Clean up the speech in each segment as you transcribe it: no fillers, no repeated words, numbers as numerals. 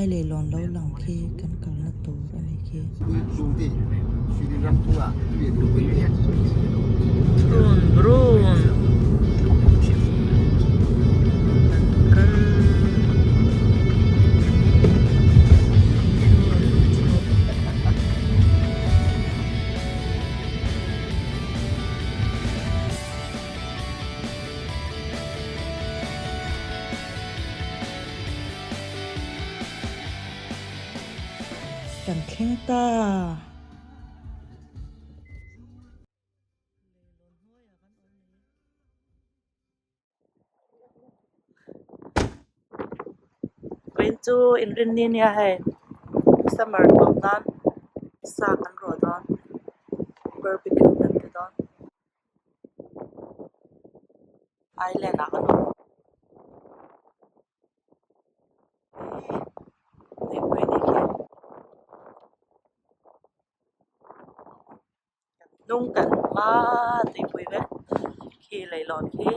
Chulai leilawn lo lang khi kan kalna tur a ni khi. Thrun brun kan kal. Kan thleng ta. Vawiin chu inrinni nia hei summer tawp nan sa kan rawh dawn barbecue kan ti dawn. Island ah kan awm. Tuipui ni khi. Kan hnung kan hma tuipui vek khi leihlawn khi.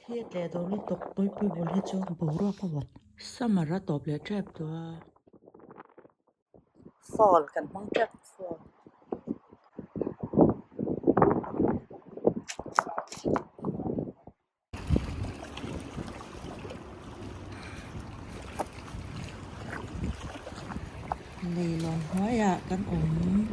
Thli tleh dawr lutuk tuipui bul hi chu boruak a vawt. Summer a tawp leh tep tawh a. Fall kan hmang tep fall. Leilawn hnuaiah kan awm.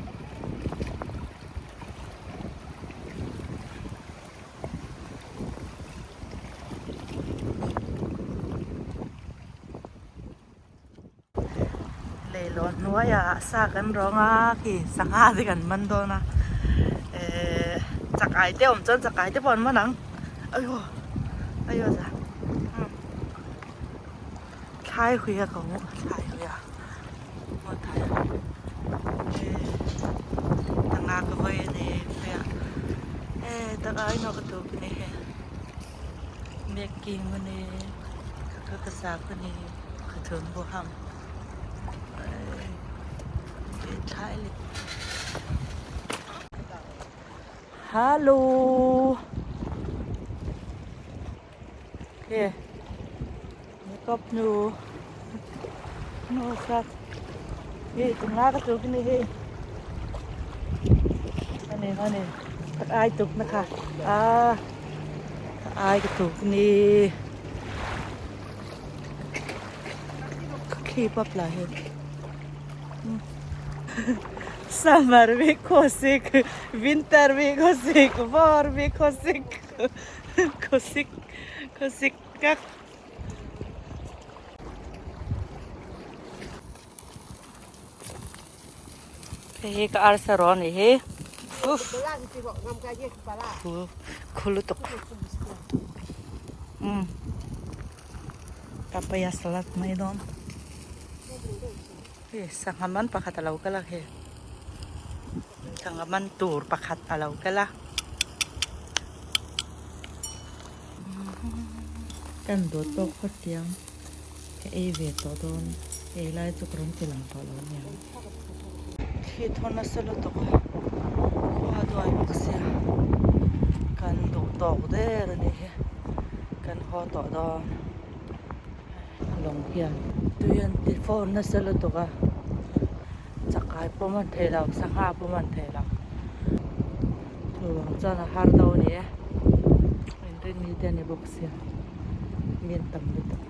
Leilawn hnuaiah sa kan rawng a khi sangha te kan man dawn a ehh chakai te awm chuan chakai te pawh an man ang aiaw aiaw za umm thlai hui a ka hmu thlai hui a maw thlai ehh tanga ka hawi a ni hei ah ehh tanga emaw ka tuk a ni hei making a ni ka ka sa ka ni. Hello kìa cọp nu nu sat hi tung la ka tu cái này hi này này tak ai tuk na kha à ai ka tu cái này Keep up lah he. Summer vi khawsik, winter vi khawsik, vawr vi khawsik, khawsik, khawsik kak. Hei hi ka arsa rawh a nih hi. Uff. Khu khu lutuk. Umm. Papaya salad mai dawn. Hei sangha man pakhat a lo kal a khi. Sangha man tur pakhat a lo kal a. Kan dawt tawk phawt tiang ka ei ve tawh dawn ei lai chu ka rawn ti lang tawh lo aniang. Thli thaw nasa lutuk a khua duai bawk sia kan duh tawk der a nih hi kan haw tawh dawn lawng hian tui an ti fawr nasa lutuk a chakai pawh man thei lo sangha pawh man thei lo. Chuvang chuan a har do a ni e. Inrinni te a ni bawk sia. Mi an tam lutuk.